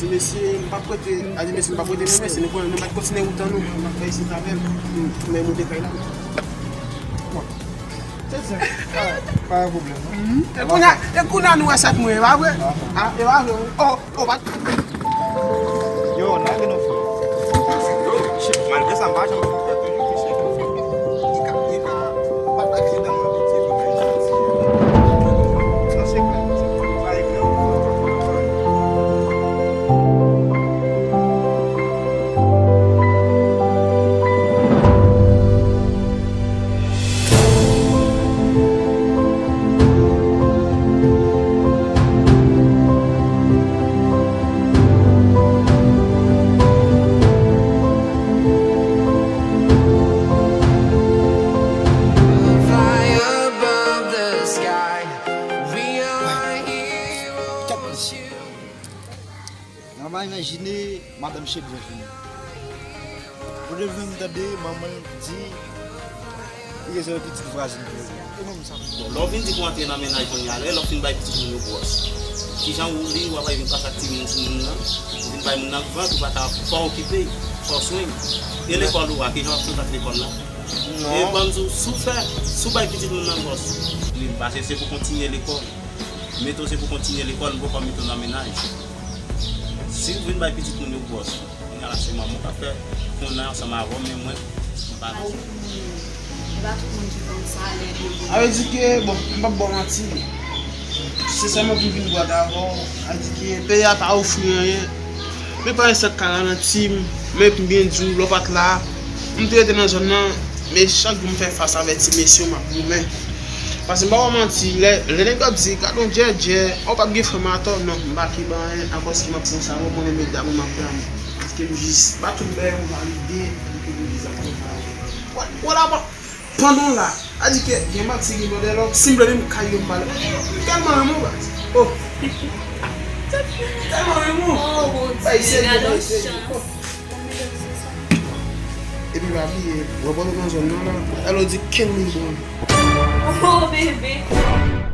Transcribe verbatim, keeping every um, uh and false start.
Mesye, m p ap prete, a di mesye, m p ap prete men mesye, nou konnen nou mèt kontinye wout an nou, m ap fè isit avè l, m, men moute kay la. Bon. Se senp. Pa, pa gen pwoblèm, non. E kounye a, e kounye a nou wè sa k mwen, e pa vre? Ah, e pa vre, wi. Oh, oh, pa. Yo, n a gen nou fè. Yo, shit, malgre sa, m pa janm fè toujou ki chèf. Li ka, li ka, pa t aksidan, mwen, piti, mwen, mwen, mwen, mwen, mwen, mwen, mwen, mwen, mwen, mwen, Mwen pa imajine madanm Chedren vini. Pou de vin tande manman l di li gen zèl pitit vwazin pou li. E manman sa. Bon, lè w vin di pou antre nan mennaj kounye a, lè w fin bay pitit moun yo bwòs. Kijan ou li, w ap vin pase ak timoun sou moun nan, ou vin bay moun nan vant, ou pa ka, fò w okipe, fò w swen. E lekòl ou a, kijan w ap sot ak lekòl la? E ban m di w, si w fè, si w bay pitit moun nan bwòs, li pase se pou kontinye lekòl. Mete w se pou kontinye lekòl, m poko mete w nan mennaj. Si w vin bay pitit moun yo bwòs, kounye a la se manman w k ap fè kounye a ansanm avè w, men mwen, m pa. Pa tout moun, e pa tout moun ki konn sa lè yo. A vle di ke, bon, m p ap ba w manti. Sensèman, pou m vin dwat avè w, a di ke peyi a pa ofri anyen. Men pa yon sèt ka ralanti m, men pou m byen di w, lè w pa t la, m te rete nan zòn nan, men chak jou m fè fas avè ti mesye yo, m ap goumen. Paske m pa ba w manti, lè, lè nèg yo ap di, gad on djèdjè, ou p ap gen frè m atò, non, m pa ki ban anyen, akòz ki m ap pran sa, ou konnen medam, ou m ap dam. Paske m jis, ba tout bagay yon valide, pou ke m jis ap pran sa. Wè, wè la, bon. Pandan w la, a di ke gen manti, gen bòdèlòk, si m vle menm kay yo m pale. M tèlman renmen w, baz. Oh. M tèlman renmen w. Oh, Bondye, gade yon chans. Epi pa bliye, w ap nan zòn nan la, alò di kenn mil goud. Oh, bebe.